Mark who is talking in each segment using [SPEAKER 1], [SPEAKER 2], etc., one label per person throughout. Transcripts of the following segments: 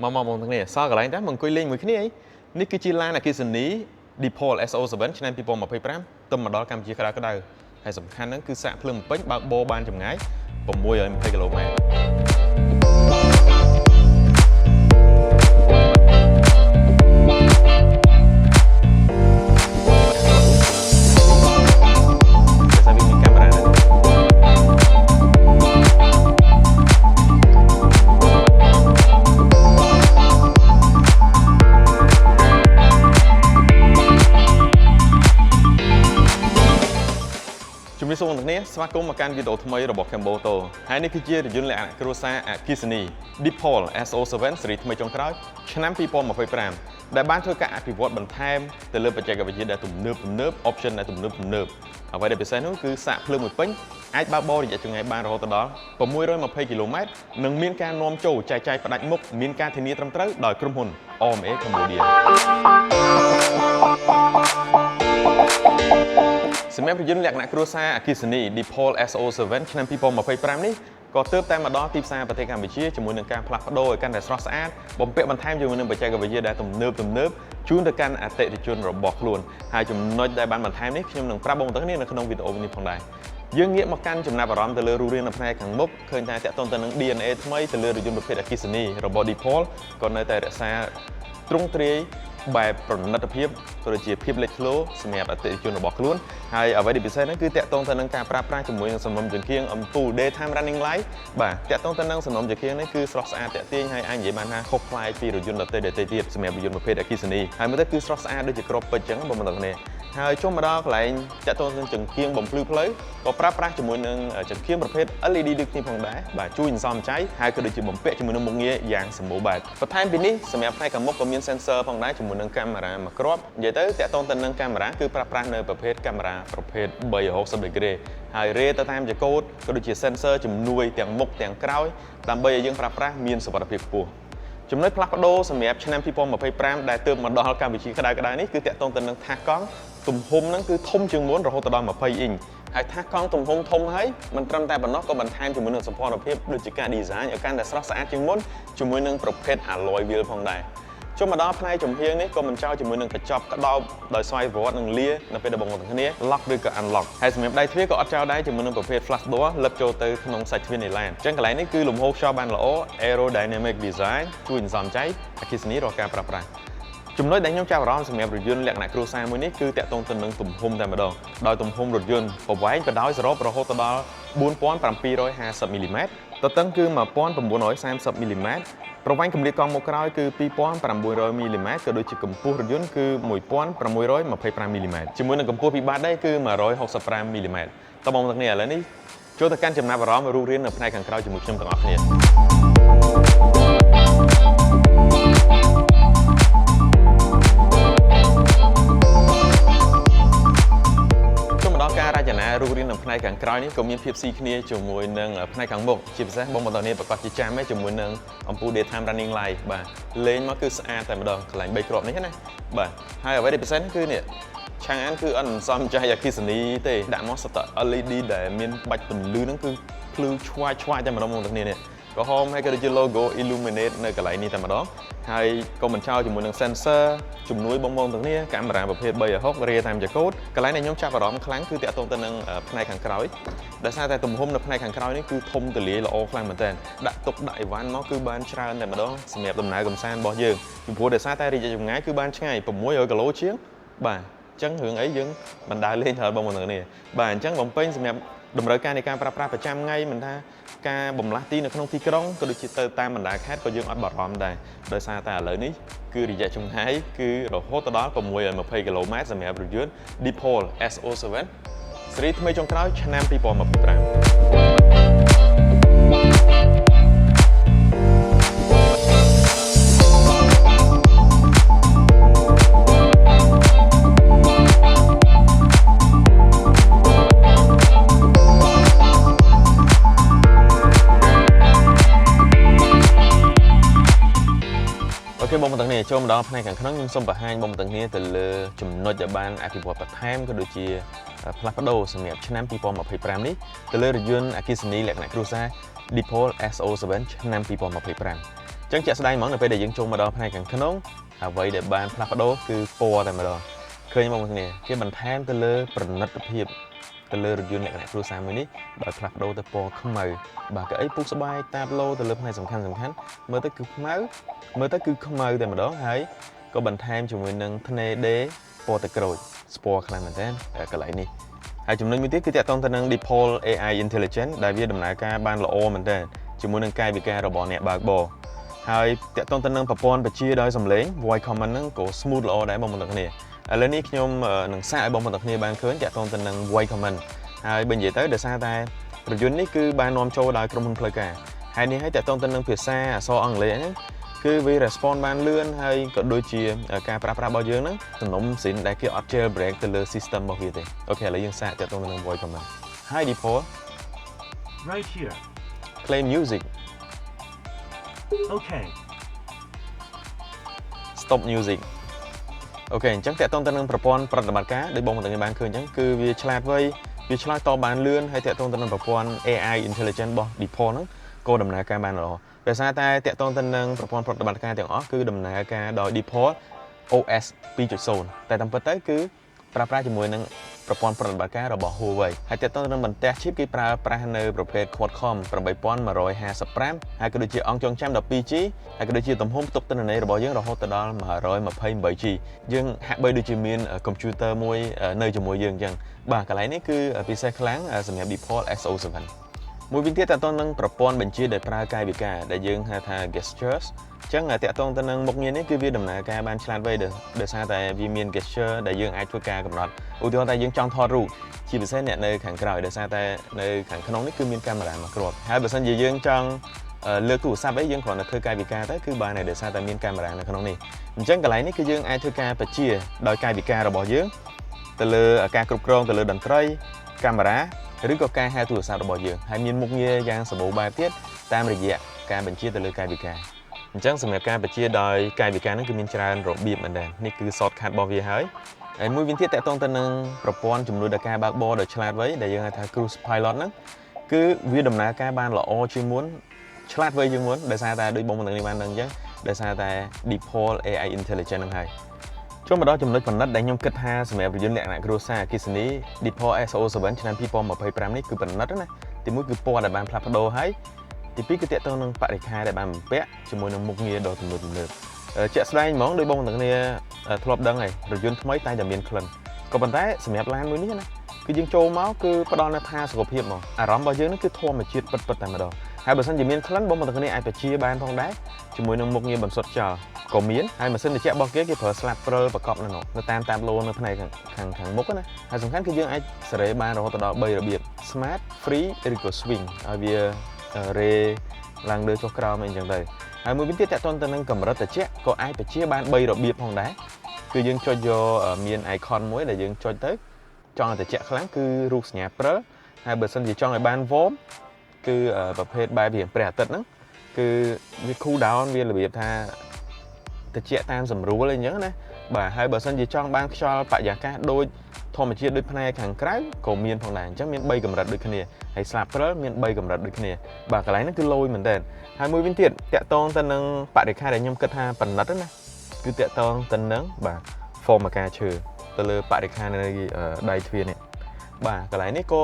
[SPEAKER 1] មកមកបងទាំងគ្នាសល់កន្លែងតែមកអង្គុយលេងមួយគ្នាអីនេះគឺជាឡានអគ្គិសនី Deepal SO7 ឆ្នាំ2025ទើបមកដល់កម្ពុជាក្តៅក្តៅហើយសំខាន់ហ្នឹងគឺសាកភ្លើងបំពេញបើកបោបានចម្ងាយ620គីឡូម៉ែត្រតែវាមានកាមេរ៉ាហ្នឹង ជំរាបសួរអ្នកនាងស្វាគមន៍មកកាន់វីដេអូថ្មីរបស់ Camboto ហើយនេះគឺជារថយន្តលក្ខណៈគ្រួសារអគ្គិសនី Deepal SO7 ស៊េរីថ្មីចុងក្រោយឆ្នាំ2025ដែលបានធ្វើការអភិវឌ្ឍបន្ថែមទៅលើបច្ចេកវិទ្យាដែលទំនើបទំនើប option ដែលទំនើបទំនើបអ្វីដែលពិសេសនោះគឺសាកភ្លើងមួយពេញអាចបើកបររយៈចម្ងាយបានរហូតដល់620គីឡូម៉ែត្រនិងមានការនាំចូលចែកចាយផ្ដាច់មុខមានការធានាត្រឹមត្រូវដោយក្រុមហ៊ុន OMA Cambodia សម្រាប់រថយន្តលក្ខណៈគ្រួសារអគ្គិសនី Deepal SO7 ឆ្នាំ2025នេះក៏ទើបតែមកដល់ទីផ្សារប្រទេសកម្ពុជាជាមួយនឹងការផ្លាស់ប្ដូរឲ្យកាន់តែស្រស់ស្អាតបំពាក់បន្ថែមជាមួយនឹងបច្ចេកវិទ្យាដែលទំនើបទំនើបជូនទៅកាន់អតិថិជនរបស់ខ្លួនហើយចំណុចដែលបានបន្ថែមនេះខ្ញុំនឹងប្រាប់បងប្អូនទាំងគ្នានៅក្នុងវីដេអូនេះផងដែរយើងងាកមកកាន់ចំណាប់អារម្មណ៍ទៅលើរូបរាងនៅផ្នែកខាងមុខឃើញថាតាក់ទងទៅនឹង DNA ថ្មីទៅលើរថយន្តប្រភេទអគ្គិសនីរបស់ Deepal ក៏នៅតែរក្សាទ្រង់ទ្រាយបែបប្រណិតភាពក៏ដូចជាភាពលេចធ្លោសម្រាប់អតិថិជនរបស់ខ្លួនហើយអ្វីដែលពិសេសហ្នឹងគឺតាក់ទងទៅនឹងការប្រើប្រាស់ជាមួយនឹងសំណុំចង្កៀងអំពូល daytime running light បាទតាក់ទងទៅនឹងសំណុំចង្កៀងនេះគឺស្រស់ស្អាតតាក់ទាញហើយអាចនិយាយបានថាខុសប្លែកពីរថយន្តដទៃដទៃទៀតសម្រាប់រថយន្តប្រភេទអគ្គិសនីហើយមើលទៅគឺស្រស់ស្អាតដូចជាគ្រាប់ពេជ្រចឹងបងប្អូនទាំងគ្នាហើយចុះមកដល់កន្លែងតាក់ទងនឹងចង្កៀងបំភ្លឺផ្លូវក៏ប្រើប្រាស់ជាមួយនឹងចង្កៀងប្រភេទ LED ដូចគ្នាផងដែរបាទជួយសន្សំចៃហើយក៏ដូចជាបំពាក់ជាមួយនឹងមុខងារយ៉ាងសម្បូរបែបបន្ថែមពីនេះសម្រាប់ផ្នែកខាងមុខក៏មាន sensor ផងដែរជាមួយនឹងកាមេរ៉ាមួយគ្រាប់និយាយទៅតាក់ទងទៅនឹងកាមេរ៉ាគឺប្រើប្រាស់នៅប្រភេទកាមេរ៉ាប្រភេទ360 degree ហើយរេទៅតាមចកូតក៏ដូចជា sensor ជំនួយទាំងមុខទាំងក្រោយដើម្បីឲ្យយើងប្រើប្រាស់មានសុវត្ថិភាពខ្ពស់ចំណុចផ្លាស់ប្ដូរសម្រាប់ឆ្នាំ2025ដែលទើបមកដល់កម្ពុជាក្តៅៗនេះគឺតាក់ទងទៅនឹងថាសកង់ទំហំហ្នឹងគឺធំជាងមុនរហូតដល់20អ៊ីងហើយថាសកង់ទំហំធំហើយមិនត្រឹមតែប៉ុណ្ណោះក៏បន្ថែមជាមួយនឹងសោភ័ណភាពដូចជាការ design ឲ្យកាន់តែស្រស់ស្អាតជាងមុនជាមួយនឹងប្រភេទ alloy wheel ផងដែរចុះមកដល់ផ្នែកចំហៀងនេះក៏មិនចោលជាមួយនឹងកញ្ចប់ក្តោបដោយស្វ័យប្រវត្តិនិងលានៅពេលដែលបងប្អូនទាំងគ្នា lock ឬក៏ unlock ហើយសម្រាប់ដៃទ្វារក៏អត់ចោលដែរជាមួយនឹងប្រភេទ flush door លឹបចូលទៅក្នុងសាច់ទ្វារនៃឡានអញ្ចឹងកន្លែងនេះគឺលំហូរខ្យល់បានល្អ aerodynamic design ជួយសន្សំចៃអគ្គិសនីរាល់ការប្រើប្រាស់ចំណុចដែលខ្ញុំចាប់អារម្មណ៍សម្រាប់រថយន្តលក្ខណៈគ្រួសារមួយនេះគឺតាក់ទងទៅនឹងទំហំតែម្ដងដោយទំហំរថយន្តប្រវែងបណ្ដោយសរុបរហូតដល់4750មីលីម៉ែត្រទទឹងគឺ1930មីលីម៉ែត្រប្រវែងកម្រិតកង់មុខក្រោយគឺ2900មីលីម៉ែត្រក៏ដូចជាកម្ពស់រថយន្តគឺ1625មីលីម៉ែត្រជាមួយនឹងកម្ពស់ពីបាតដីគឺ165មីលីម៉ែត្រតោះបងប្អូនទាំងគ្នាឥឡូវនេះចូលទៅកាន់ចំណាប់អារម្មណ៍រូបរាងនៅផ្នែកខាងក្រោយជាមួយខ្ញុំទាំងអស់គ្នា ចូលមកដល់ការរចនារូបរាងនៅផ្នែកខាងក្រោយនេះក៏មានភាពស៊ីគ្នាជាមួយនឹងផ្នែកខាងមុខជាពិសេសបងប្អូនទាំងនេះប្រកាសជាចាំឯងជាមួយនឹងអំពូល daytime running light បាទលេងមកគឺស្អាតតែម្ដងកន្លែង3គ្រាប់នេះណាបាទហើយអ្វីដែលពិសេសគឺនេះឆាងអានគឺអត់សំចៃអគ្គិសនីទេដាក់មកសត LED ដែលមានបាច់ពន្លឺហ្នឹងគឺភ្លឺឆ្វាយឆ្វាយតែម្ដងបងប្អូនទាំងនេះក្រហមហើយក៏ដូចជា logo illuminate នៅកន្លែងនេះតែម្ដងហើយក៏មិនចោលជាមួយនឹង sensor ជំនួយបងប្អូនទាំងនេះកាមេរ៉ាប្រភេទ360រាតាមចកូតកន្លែងដែលខ្ញុំចាប់អារម្មណ៍ខ្លាំងគឺតាក់ទងទៅនឹងផ្នែកខាងក្រោយដោយសារតែទំហំនៅផ្នែកខាងក្រោយនេះគឺធំទូលាយល្អខ្លាំងមែនទែនដាក់ទុកដាក់អីវ៉ាន់មកគឺបានច្រើនតែម្ដងសម្រាប់ដំណើរកម្សាន្តរបស់យើងពីព្រោះដោយសារតែរយៈចម្ងាយគឺបានឆ្ងាយ600គីឡូជាងបាទអញ្ចឹងរឿងអីយើងមិនដើរលេងត្រូវបងប្អូនទាំងនេះបាទអញ្ចឹងបំពេញសម្រាប់តម្រូវការនៃការប្រើប្រាស់ប្រចាំថ្ងៃមិនថាការបំលាស់ទីនៅក្នុងទីក្រុងក៏ដូចជាទៅតាមបណ្ដាខេត្តក៏យើងអត់បារម្ភដែរដោយសារតែឥឡូវនេះគឺរយៈចម្ងាយគឺរហូតដល់620គីឡូម៉ែត្រសម្រាប់រថយន្ត Deepal SO7 ស៊េរីថ្មីចុងក្រោយឆ្នាំ2025 OK បងប្អូនទាំងគ្នាចូលមកដល់ផ្នែកខាងក្នុងខ្ញុំសូមបង្ហាញបងប្អូនទាំងគ្នាទៅលើចំណុចដែលបានអភិវឌ្ឍបន្ថែមក៏ដូចជាផ្លាស់ប្ដូរសម្រាប់ឆ្នាំ2025នេះទៅលើរថយន្តអគ្គិសនីលក្ខណៈគ្រួសារ Deepal SO7 ឆ្នាំ2025 ចឹងជាក់ស្ដែងហ្មងនៅពេលដែលយើងចូលមកដល់ផ្នែកខាងក្នុងអ្វីដែលបានផ្លាស់ប្ដូរគឺពណ៌តែម្ដងឃើញបងប្អូនគ្នាគេបន្ថែមទៅលើប្រណិតភាពទៅលើរថយន្តលក្ខណៈគ្រួសារមួយនេះដោយផ្លាស់ប្ដូរទៅពណ៌ខ្មៅបាទកៅអីពុះស្បែកតាបឡូទៅលើផ្នែកសំខាន់សំខាន់មើលទៅគឺខ្មៅមើលទៅគឺខ្មៅតែម្ដងហើយក៏បន្ថែមជាមួយនឹងធ្នេដេពណ៌ទឹកក្រូចស្ពណ៌ខ្លាំងមែនទែនកន្លែងនេះហើយចំណុចមួយទៀតគឺតាក់ទងទៅនឹង Deepal AI Intelligent ដែលវាដំណើរការបានល្អមែនទែនជាមួយនឹងកាយវិការរបស់អ្នកបើកបរហើយតាក់ទងទៅនឹងប្រព័ន្ធបញ្ជាដោយសំឡេង voice command ហ្នឹងក៏ smooth ល្អដែរបងប្អូនទាំងគ្នាឥឡូវនេះខ្ញុំនឹងសាកឲ្យបងប្អូនទាំងគ្នាបានឃើញតាក់ទងទៅនឹង voice command ហើយបើនិយាយទៅដោយសារតែរថយន្តនេះគឺបាននាំចូលដោយក្រុមហ៊ុនផ្លូវការហើយនេះហើយតាក់ទងទៅនឹងភាសាអក្សរអង់គ្លេសហ្នឹងគឺវា respond បានលឿនហើយក៏ដូចជាការប្រើប្រាស់របស់យើងហ្នឹងទំនំស៊ីនដែលគេអត់ jailbreak ទៅលើ system របស់វាទេOK ឥឡូវយើងសាកតាក់ទងទៅនឹង voice command. Hi, Deepal.
[SPEAKER 2] Right here.
[SPEAKER 1] Play music.
[SPEAKER 2] Okay.
[SPEAKER 1] Stop music. OK អញ្ចឹងតាក់ទងទៅនឹងប្រព័ន្ធប្រតិបត្តិការដូចបងប្អូនទាំងបានឃើញអញ្ចឹងគឺវាឆ្លាតវៃវាឆ្លើយតបបានលឿនហើយតាក់ទងទៅនឹងប្រព័ន្ធ AI intelligent របស់ Deepal ហ្នឹងក៏ដំណើរការបានល្អដោយសារតែតាក់ទងទៅនឹងប្រព័ន្ធប្រតិបត្តិការទាំងអស់គឺដំណើរការដោយ Deepal OS 2.0តែតាមពិតទៅគឺប្រើប្រាស់ជាមួយនឹងប្រព័ន្ធប្រតិបត្តិការរបស់ Huawei ហើយទាក់ទងទៅនឹងបន្ទះ chip គេប្រើប្រាស់នៅប្រភេទ Qualcomm 8155ហើយក៏ដូចជាអង្គចងចាំ 12G ហើយក៏ដូចជាទំហំផ្ទុកទិន្នន័យរបស់យើងរហូតដល់ 128G យើងហាក់បីដូចជាមាន computer មួយនៅជាមួយយើងអញ្ចឹងបាទកន្លែងនេះគឺពិសេសខ្លាំងសម្រាប់ Deepal SO7 មួយវិញទៀតតើតនឹងប្រព័ន្ធបញ្ជាដែលប្រើកាយវិការដែលយើងហៅថា gestures អញ្ចឹងតាក់ទងទៅនឹងមុខងារនេះគឺវាដំណើរការបានឆ្លាតវៃដោយសារតែវាមាន gesture ដែលយើងអាចធ្វើការកំណត់ឧទាហរណ៍តែយើងចង់ថតរូបជាពិសេសអ្នកនៅខាងក្រោយដោយសារតែនៅខាងក្នុងនេះគឺមានកាមេរ៉ាមួយគ្រាប់ហើយបើសិនជាយើងចង់លើកទូរស័ព្ទអីយើងគ្រាន់តែធ្វើកាយវិការទៅគឺបានហើយដោយសារតែមានកាមេរ៉ានៅក្នុងនេះអញ្ចឹងកន្លែងនេះគឺយើងអាចធ្វើការបញ្ជាដោយកាយវិការរបស់យើងទៅលើការគ្រប់គ្រងទៅលើតន្ត្រីកាមេរ៉ាឬក៏ការហៅទូរស័ព្ទរបស់យើងហើយមានមុខងារយ៉ាងសម្បូរបែបទៀតតាមរយៈការបញ្ជាទៅលើកាយវិការអញ្ចឹងសម្រាប់ការបញ្ជាដោយកាយវិការហ្នឹងគឺមានច្រើនរបៀបមែនទែននេះគឺ shortcut របស់វាហើយហើយមួយវិញទៀតតាក់ទងទៅនឹងប្រព័ន្ធជំនួយដល់ការបើកបរដោយឆ្លាតវៃដែលយើងហៅថា Cruise Pilot ហ្នឹងគឺវាដំណើរការបានល្អជាងមុនឆ្លាតវៃជាងមុនដោយសារតែដូចបងប្អូនទាំងនេះបានដឹងអញ្ចឹងដោយសារតែ Deepal AI Intelligent ហ្នឹងហើយចូលមកដល់ចំណុចពិនិត្យដែលខ្ញុំគិតថាសម្រាប់រថយន្តលក្ខណៈគ្រួសារអគ្គិសនី Deepal SO7 ឆ្នាំ2025នេះគឺពិនិត្យណាទីមួយគឺពណ៌ដែលបានផ្លាស់ប្ដូរហើយទីពីរគឺតាក់ទងនឹងបរិក្ខារដែលបានបំពាក់ជាមួយនឹងមុខងារដ៏ទំនើបទំនើបជាក់ស្ដែងហ្មងដោយបងប្អូនទាំងគ្នាធ្លាប់ដឹងហើយរថយន្តថ្មីតែងតែមានក្លិនក៏ប៉ុន្តែសម្រាប់ឡានមួយនេះណាគឺយើងចូលមកគឺផ្ដល់នូវផាសុកភាពហ្មងអារម្មណ៍របស់យើងនឹងគឺធម្មជាតិពិតៗតែម្ដងហើយបើសិនជាមានក្លិនបងប្អូនទាំងគ្នាអាចបញ្ជាបានផងដែរជាមួយនឹងមុខងារបន្សុទ្ធខ្យល់ក៏មានហើយម៉ាស៊ីនត្រជាក់របស់គេគេប្រើស្លាបព្រិលប្រកបនៅនោះនៅតាមតាបឡូនៅផ្នែកខាងខាងខាងមុខណាហើយសំខាន់គឺយើងអាចសេរីបានរហូតដល់3របៀប smart, free ឬក៏ swing ឲ្យវារេឡើងលើចុះក្រោមអីចឹងទៅហើយមួយវិញទៀតតាក់ទងទៅនឹងកម្រិតត្រជាក់ក៏អាចបញ្ជាបាន3របៀបផងដែរគឺយើងចុចយកមាន icon មួយដែលយើងចុចទៅចង់ឲ្យត្រជាក់ខ្លាំងគឺរូបសញ្ញាព្រិលហើយបើសិនជាចង់ឲ្យបាន warm គឺប្រភេទបែបរៀងព្រះអាទិត្យហ្នឹងគឺវា cool down វារបៀបថាត្រជាក់តាមសម្រួលអីចឹងណាបាទហើយបើសិនជាចង់បានខ្យល់បរិយាកាសដូចធម្មជាតិដូចផ្នែកខាងក្រៅក៏មានផងដែរអញ្ចឹងមាន3កម្រិតដូចគ្នាហើយស្លាបព្រិលមាន3កម្រិតដូចគ្នាបាទកន្លែងហ្នឹងគឺលយមែនតើហើយមួយវិញទៀតតាក់ទងទៅនឹងបរិក្ខារដែលខ្ញុំគិតថាប៉និតណាគឺតាក់ទងទៅនឹងបាទ form ផ្កាឈើទៅលើបរិក្ខារនៅដៃទ្វារនេះបាទកន្លែងនេះក៏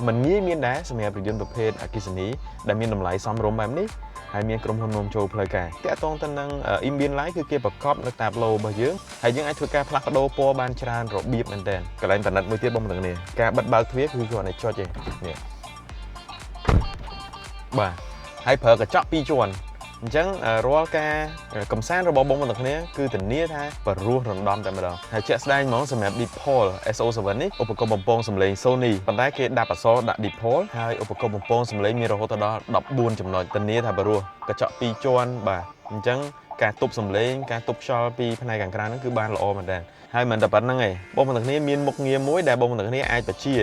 [SPEAKER 1] មិនងាយមានដែរសម្រាប់រថយន្តប្រភេទអគ្គិសនីដែលមានតម្លៃសមរម្យបែបនេះហើយមានក្រុមហ៊ុននាំចូលផ្លូវការតាក់ទងទៅនឹង ambient light គឺគេប្រកបនៅតាបឡូរបស់យើងហើយយើងអាចធ្វើការផ្លាស់ប្ដូរពណ៌បានច្រើនរបៀបមែនទែនកន្លែងតំណិតមួយទៀតបងប្អូនទាំងនេះការបិទបើកទ្វារគឺគ្រាន់តែចុចទេនេះបាទហើយប្រើកញ្ចក់ពីរជាន់អញ្ចឹងរាល់ការកំសាន្តរបស់បងប្អូនទាំងគ្នាគឺធានាថាបរោះរំដំតែម្ដងហើយជាក់ស្ដែងហ្មងសម្រាប់ Deepal SO7 នេះឧបករណ៍បំពងសំឡេង Sony ប៉ុន្តែគេដាក់អក្សរដាក់ Deepal ហើយឧបករណ៍បំពងសំឡេងមានរហូតដល់14ចំណុចធានាថាបរោះកញ្ចក់ពីរជាន់បាទអញ្ចឹងការទប់សំឡេងការទប់ខ្យល់ពីផ្នែកខាងក្រៅហ្នឹងគឺបានល្អមែនទែនហើយមិនតែប៉ុណ្្នឹងឯងបងប្អូនទាំងគ្នាមានមុខងារមួយដែលបងប្អូនទាំងគ្នាអាចបញ្ជា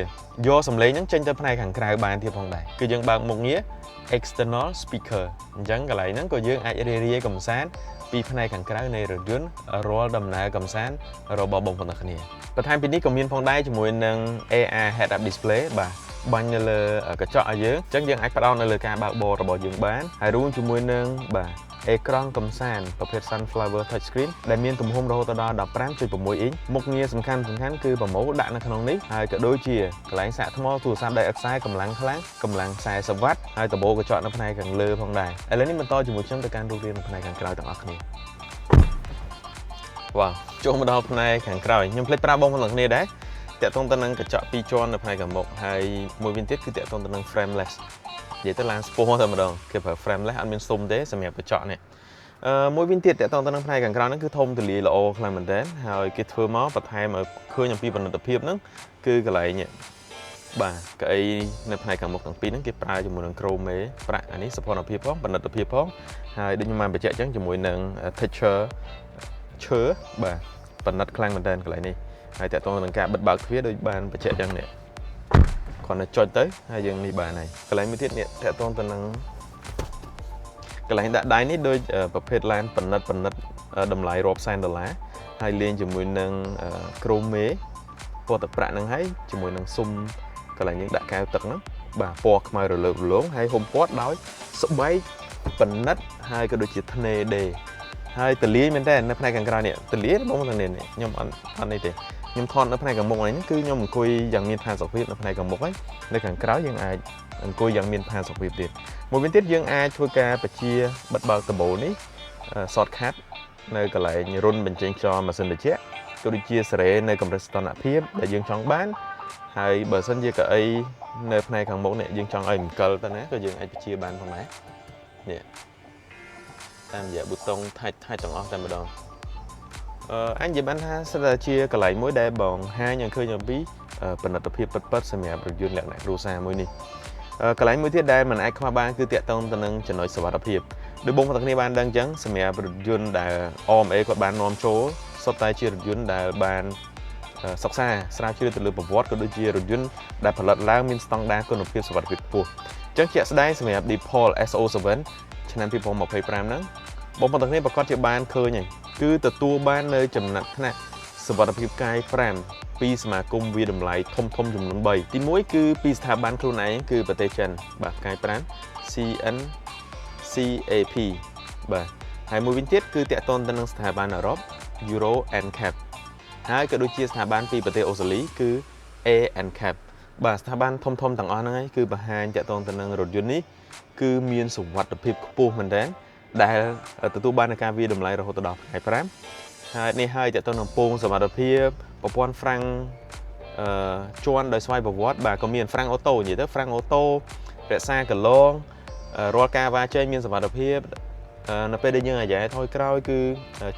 [SPEAKER 1] យកសំឡេងហ្នឹងចេញទៅផ្នែកខាងក្រៅបានទៀតផងដែរគឺយើងបើកមុខងារ external speaker អញ្ចឹងកន្លែងហ្នឹងក៏យើងអាចរីរាយកំសាន្តពីផ្នែកខាងក្រៅនៃរថយន្តរាល់ដំណើរកំសាន្តរបស់បងប្អូនទាំងគ្នាបន្ថែមពីនេះក៏មានផងដែរជាមួយនឹង AR head up display បាទបាញ់នៅលើកញ្ចក់ឲ្យយើងអញ្ចឹងយើងអាចផ្ដោតនៅលើការបើកបររបស់យើងបានហើយរួមជាមួយនឹងបាទ អេក្រង់កំសាន្តប្រភេទ Sunflower Touch Screen ដែលមានទំហំរហូតដល់15.6អ៊ីងមុខងារសំខាន់សំខាន់គឺប្រមូលដាក់នៅក្នុងនេះហើយក៏ដូចជាកន្លែងសាកថ្មទូរស័ព្ទដៃឥតខ្សែកម្លាំងខ្លាំងកម្លាំង40វ៉ាត់ហើយដបូកញ្ចក់នៅផ្នែកខាងលើផងដែរឥឡូវនេះបន្តជាមួយខ្ញុំទៅកាន់រូបរាងនៅផ្នែកខាងក្រោយទាំងអស់គ្នាវ៉ាវចូលមកដល់ផ្នែកខាងក្រោយខ្ញុំភ្លេចប្រាប់បងប្អូនទាំងគ្នាដែរតាក់ទងទៅនឹងកញ្ចក់ពីរជាន់នៅផ្នែកខាងមុខហើយមួយវិញទៀតគឺតាក់ទងទៅនឹង frameless និយាយទៅឡានស្ពោះតែម្ដងគេប្រើ frameless អត់មានស៊ុំទេសម្រាប់កញ្ចក់នេះមួយវិញទៀតតាក់ទងទៅនឹងផ្នែកខាងក្រោយហ្នឹងគឺធំទូលាយល្អខ្លាំងមែនទែនហើយគេធ្វើមកបន្ថែមឲ្យឃើញអំពីផលិតភាពហ្នឹងគឺកន្លែងនេះបាទកៅអីនៅផ្នែកខាងមុខទាំងពីរហ្នឹងគេប្រើជាមួយនឹង chrome ប្រាក់អានេះសោភ័ណភាពផងផលិតភាពផងហើយដូចខ្ញុំបានបញ្ជាក់អញ្ចឹងជាមួយនឹង texture ឈើបាទប៉និតខ្លាំងមែនទែនកន្លែងនេះហើយតាក់ទងទៅនឹងការបិទបើកទ្វារដូចបានបញ្ជាក់អញ្ចឹងនេះគ្រាន់តែចុចទៅហើយយើងនេះបានហើយកន្លែងមួយទៀតនេះតាក់ទងទៅនឹងកន្លែងដាក់ដៃនេះដូចប្រភេទឡានប៉និតប៉និតតម្លៃរាប់សែនដុល្លារហើយលេងជាមួយនឹង chrome ពណ៌ទឹកប្រាក់ហ្នឹងហើយជាមួយនឹងស៊ុំកន្លែងយើងដាក់កែវទឹកហ្នឹងបាទពណ៌ខ្មៅរលើបរលោងហើយហុំព័ទ្ធដោយស្បែកប៉និតហើយក៏ដូចជាធ្នេដេហើយតលាយមែនតើនៅផ្នែកខាងក្រៅនេះតលាយបងប្អូននេះខ្ញុំអត់អត់នេះទេខ្ញុំថតនៅផ្នែកខាងមុខនេះគឺខ្ញុំអង្គុយយ៉ាងមានផាសុកភាពនៅផ្នែកខាងមុខហើយនៅខាងក្រៅយើងអាចអង្គុយយ៉ាងមានផាសុកភាពទៀតមួយវិញទៀតយើងអាចធ្វើការបញ្ជាបិទបើកដបូលនេះ shortcut នៅកន្លែងរុនបញ្ចេញខ្យល់ម៉ាស៊ីនត្រជាក់ក៏ដូចជាសេរីនៅកម្រិតសីតុណ្ហភាពដែលយើងចង់បានហើយបើសិនជាកៅអីនៅផ្នែកខាងមុខនេះយើងចង់ឲ្យអង្គលទៅណាក៏យើងអាចបញ្ជាបានផងដែរនេះតាមរយៈប៊ូតុង touch touch ទាំងអស់តែម្ដងអញនិយាយបានថាសិតតែជាកន្លែងមួយដែលបង្ហាញឲ្យឃើញអំពីផលិតភាពពិតៗសម្រាប់រថយន្តលក្ខណៈគ្រួសារមួយនេះកន្លែងមួយទៀតដែលមិនអាចខ្វះបានគឺតាក់ទងទៅនឹងចំណុចសុវត្ថិភាពដោយបងប្អូនទាំងគ្នាបានដឹងអញ្ចឹងសម្រាប់រថយន្តដែល RMA គាត់បាននាំចូលសុទ្ធតែជារថយន្តដែលបានសិក្សាស្រាវជ្រាវទៅលើប្រវត្តិក៏ដូចជារថយន្តដែលផលិតឡើងមានស្តង់ដារគុណភាពសុវត្ថិភាពខ្ពស់អញ្ចឹងជាក់ស្ដែងសម្រាប់ Deepal SO7 ឆ្នាំ2025ហ្នឹងបងប្អូនទាំងគ្នាប្រកាសជាបានឃើញហើយគឺទទួលបាននៅចំណាត់ថ្នាក់សុវត្ថិភាពផ្កាយ5ពីសមាគមវាតម្លៃធំធំចំនួន3ទី1គឺពីស្ថាប័នខ្លួនឯងគឺប្រទេសចិនបាទផ្កាយ5 CN CAP បាទហើយមួយវិញទៀតគឺតាក់ទងទៅនឹងស្ថាប័នអឺរ៉ុប Euro NCAP ហើយក៏ដូចជាស្ថាប័នពីប្រទេសអូស្ត្រាលីគឺ ANCAP បាទស្ថាប័នធំធំទាំងអស់ហ្នឹងឯងគឺបង្ហាញតាក់ទងទៅនឹងរថយន្តនេះគឺមានសុវត្ថិភាពខ្ពស់មែនទែនដែលទទួលបាននូវការវាយតម្លៃរហូតដល់ផ្កាយ5ហើយនេះហើយតាក់ទងនឹងពងសុវត្ថិភាពប្រព័ន្ធហ្វ្រាំងអឺជាន់ដោយស្វ័យប្រវត្តិបាទក៏មានហ្វ្រាំង auto និយាយទៅហ្វ្រាំង auto រក្សាកន្លងរាល់ការវ៉ាចេញមានសុវត្ថិភាពនៅពេលដែលយើងអាយ៉ែថយក្រោយគឺ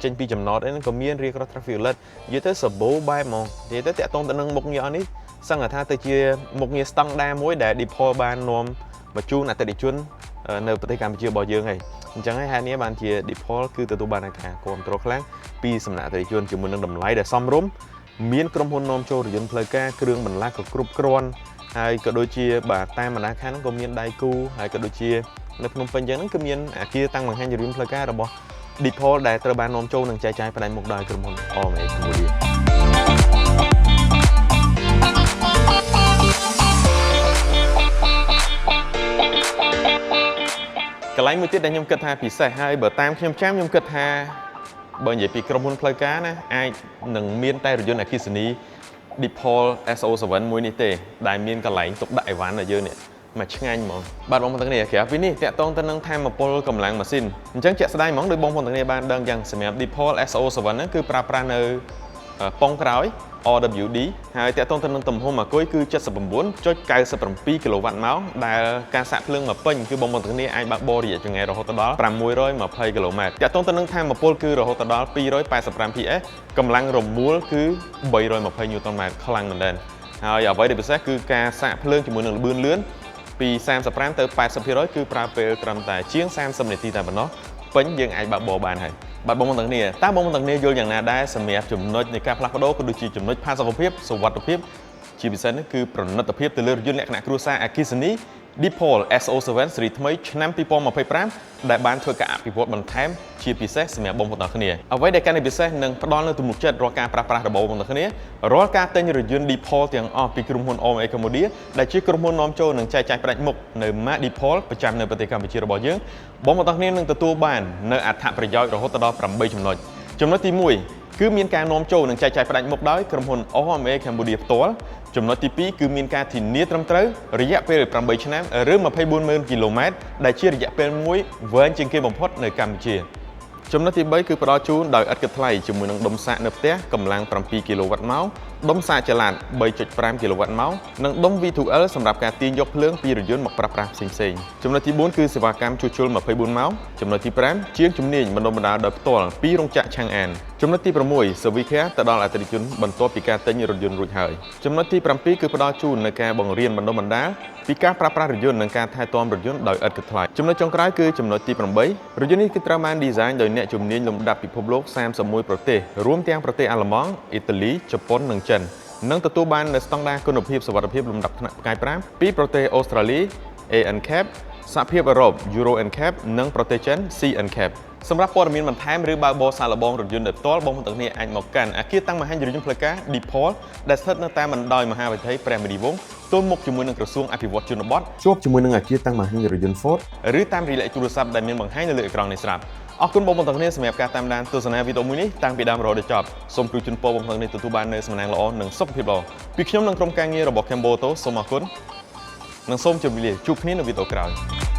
[SPEAKER 1] ចេញពីចំណតអីហ្នឹងក៏មាន rear cross traffic alert និយាយទៅសបោបែបហ្មងនិយាយទៅតាក់ទងទៅនឹងមុខងារអស់នេះសឹងថាទៅជាមុខងារស្តង់ដារមួយដែល Deepal បាននាំមកជូនអតិថិជននៅប្រទេសកម្ពុជារបស់យើងហើយអញ្ចឹងហើយហេតុនេះបានជា Deepal គឺទទួលបានការគាំទ្រខ្លាំងពីសំណាក់អតិថិជនជាមួយនឹងតម្លៃដែលសមរម្យមានក្រុមហ៊ុននាំចូលរថយន្តផ្លូវការគ្រឿងបន្លាស់ក៏គ្រប់គ្រាន់ហើយក៏ដូចជាបាទតាមបណ្ដាខេត្តហ្នឹងក៏មានដៃគូហើយក៏ដូចជានៅភ្នំពេញអញ្ចឹងហ្នឹងគឺមានអាគារតាំងបង្ហាញរថយន្តផ្លូវការរបស់ Deepal ដែលត្រូវបាននាំចូលនិងចែកចាយផ្ដាច់មុខដោយក្រុមហ៊ុន RMA Cambodia។ កន្លែងមួយទៀតដែលខ្ញុំគិតថាពិសេសហើយបើតាមខ្ញុំចាំខ្ញុំគិតថាបើនិយាយពីក្រុមហ៊ុនផ្លូវការណាអាចនឹងមានតែរថយន្តអគ្គិសនី Deepal SO7 មួយនេះទេដែលមានកន្លែងទុកដាក់អីវ៉ាន់ឲ្យយើងនេះមកឆ្ងាញ់ហ្មងបាទបងប្អូនទាំងគ្នាក្រៅពីនេះតាក់ទងទៅនឹងថាមពលកម្លាំងម៉ាស៊ីនអញ្ចឹងជាក់ស្ដែងហ្មងដោយបងប្អូនទាំងគ្នាបានដឹងយ៉ាងសម្រាប់ Deepal SO7 ហ្នឹងគឺប្រើប្រាស់នៅប៉ុងក្រោយ RWD ហើយតាក់ទងទៅនឹងទំហំអាគុយគឺ79.97គីឡូវ៉ាត់ម៉ោងដែលការសាកភ្លើងមកពេញគឺបងប្អូនទាំងគ្នាអាចបើកបររយៈចម្ងាយរហូតដល់620គីឡូម៉ែត្រតាក់ទងទៅនឹងថាមពលគឺរហូតដល់285 PS កម្លាំងរមួលគឺ320 Newton ម៉ែត្រខ្លាំងមែនទែនហើយអ្វីដែលពិសេសគឺការសាកភ្លើងជាមួយនឹងល្បឿនលឿនពី35ទៅ80%គឺប្រើពេលត្រឹមតែជាង30នាទីតែប៉ុណ្ណោះពេញយើងអាចបើកបរបានហើយបាទបងប្អូនទាំងគ្នាតើបងប្អូនទាំងគ្នាយល់យ៉ាងណាដែរសម្រាប់ចំណុចនៃការផ្លាស់ប្ដូរក៏ដូចជាចំណុចផាសុកភាពសុវត្ថិភាពជាពិសេសនេះគឺប្រណិតភាពទៅលើរថយន្តលក្ខណៈគ្រួសារអគ្គិសនី Deepal S07 ស៊េរីថ្មីឆ្នាំ2025ដែលបានធ្វើការអភិវឌ្ឍបន្ថែមជាពិសេសសម្រាប់បងប្អូនទាំងគ្នាអ្វីដែលកាន់តែពិសេសនឹងផ្ដល់នូវទំនុកចិត្តរាល់ការប្រើប្រាស់របស់បងប្អូនទាំងគ្នារាល់ការទិញរថយន្ត Deepal ទាំងអស់ពីក្រុមហ៊ុន OMA Cambodia ដែលជាក្រុមហ៊ុននាំចូលនិងចែកចាយផ្ដាច់មុខនៅ ម៉ាក Deepal ប្រចាំនៅប្រទេសកម្ពុជារបស់យើងបងប្អូនទាំងគ្នានឹងទទួលបាននៅអត្ថប្រយោជន៍រហូតដល់8ចំណុចចំណុចទី1គឺមានការនាំចូលនិងចែកចាយផ្ដាច់មុខដោយក្រុមហ៊ុន OMA Cambodia ផ្ទាល់ចំណុចទី2គឺមានការធានាត្រឹមត្រូវរយៈពេល8ឆ្នាំឬ240,000គីឡូម៉ែត្រដែលជារយៈពេលមួយវែងជាងគេបំផុតនៅកម្ពុជាចំណុចទី3គឺផ្ដល់ជូនដោយឥតគិតថ្លៃជាមួយនឹងដុំសាកនៅផ្ទះកម្លាំង7គីឡូវ៉ាត់ម៉ោងដុំសាកចល័ត3.5គីឡូវ៉ាត់ម៉ោងនិងដុំ V2L សម្រាប់ការទាញយកភ្លើងពីរថយន្តមកប្រើប្រាស់ផ្សេងៗចំណុចទី4គឺសេវាកម្មជួសជុល24ម៉ោងចំណុចទី5ជាងជំនាញបណ្ដុះបណ្ដាលដោយផ្ទាល់ពីរោងចក្រឆាងអានចំណុចទី6 Service Care ទៅដល់អតិថិជនបន្ទាប់ពីការទិញរថយន្តរួចហើយចំណុចទី7គឺផ្ដល់ជូននូវការបង្រៀនបណ្ដុះបណ្ដាលពីការប្រើប្រាស់រថយន្តនិងការថែទាំរថយន្តដោយឥតគិតថ្លៃចំណុចចុងក្រោយគឺចំណុចទី8រថយន្តនេះគឺត្រូវបាន design ដោយអ្នកជំនាញលំដាប់ពិភពលោក31ប្រទេសរួមទាំងប្រទេសអាល្លឺម៉ង់អ៊ីតាលីជប៉ុននិងចិននិងទទួលបាននូវស្តង់ដារគុណភាពសុវត្ថិភាពលំដាប់ថ្នាក់ផ្កាយ5ពីប្រទេសអូស្ត្រាលី ANCAP សហភាពអឺរ៉ុប Euro NCAP និងប្រទេសចិន CNCAP សម្រាប់ព័ត៌មានបន្ថែមឬបើកបរសាកល្បងរថយន្តដោយផ្ទាល់បងប្អូនទាំងគ្នាអាចមកកាន់អគារតាំងមហារថយន្តផ្លូវការ Deepal ដែលស្ថិតនៅតាមបណ្ដោយមហាវិថីព្រះមុនីវង្សទល់មុខជាមួយនឹងក្រសួងអភិវឌ្ឍជនបទជាប់ជាមួយនឹងអគារតាំងមហារថយន្ត Ford ឬតាមរីលេខទូរស័ព្ទដែលមានបង្ហាញនៅលើអេក្រង់នេះស្រាប់អរគុណបងប្អូនទាំងគ្នាសម្រាប់ការតាមដានទស្សនាវីដេអូមួយនេះតាំងពីដើមរហូតដល់ចប់សូមជួយជូនពរបងប្អូនទាំងគ្នាទទួលបាននូវសំណាងល្អនិងសុខភាពល្អពីខ្ញុំនិងក្រុមការងាររបស់ Camboto សូមអរគុណនិងសូមជម្រាបលាជួបគ្នានៅវីដេអូក្រោយ។